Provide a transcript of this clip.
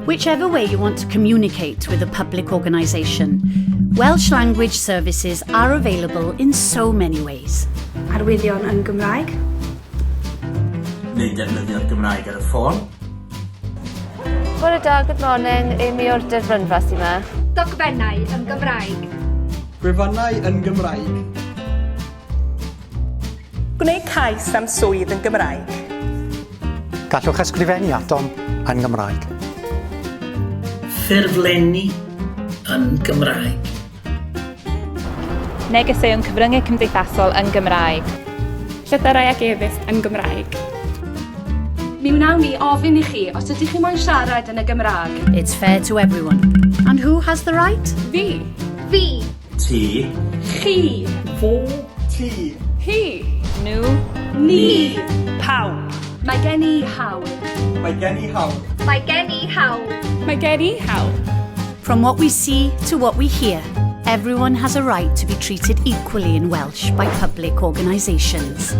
Whichever way you want to communicate with a public organisation, Welsh language services are available in so many ways. Arwyddion yn Gymraeg. Neu defnyddio'r Gymraeg ar y ffôn. Bore da, good morning. Amy o'r Derbynfa sy 'ma. Dogfennau yn Gymraeg. Gwefannau yn Gymraeg. Gwneud cais am swydd yn Gymraeg. Gallwch ysgrifennu atom yn Gymraeg. Ffurflenni yn Gymraeg. Negeseuon cyfryngau cymdeithasol yn Gymraeg. Llythyrau ac e-byst yn Gymraeg. Mi wnawn ni ofyn i chi os ydych chi moyn siarad yn y Gymraeg. It's fair to everyone. And who has the right? Fi. Fi. Ti. Chi. Fo. Ti. Hi. Nhw. Ni. Pawb. Mae gen i hawl. Mae gen i hawl. Mae gen i hawl. Mae gen i hawl. From what we see to what we hear, everyone has a right to be treated equally in Welsh by public organisations.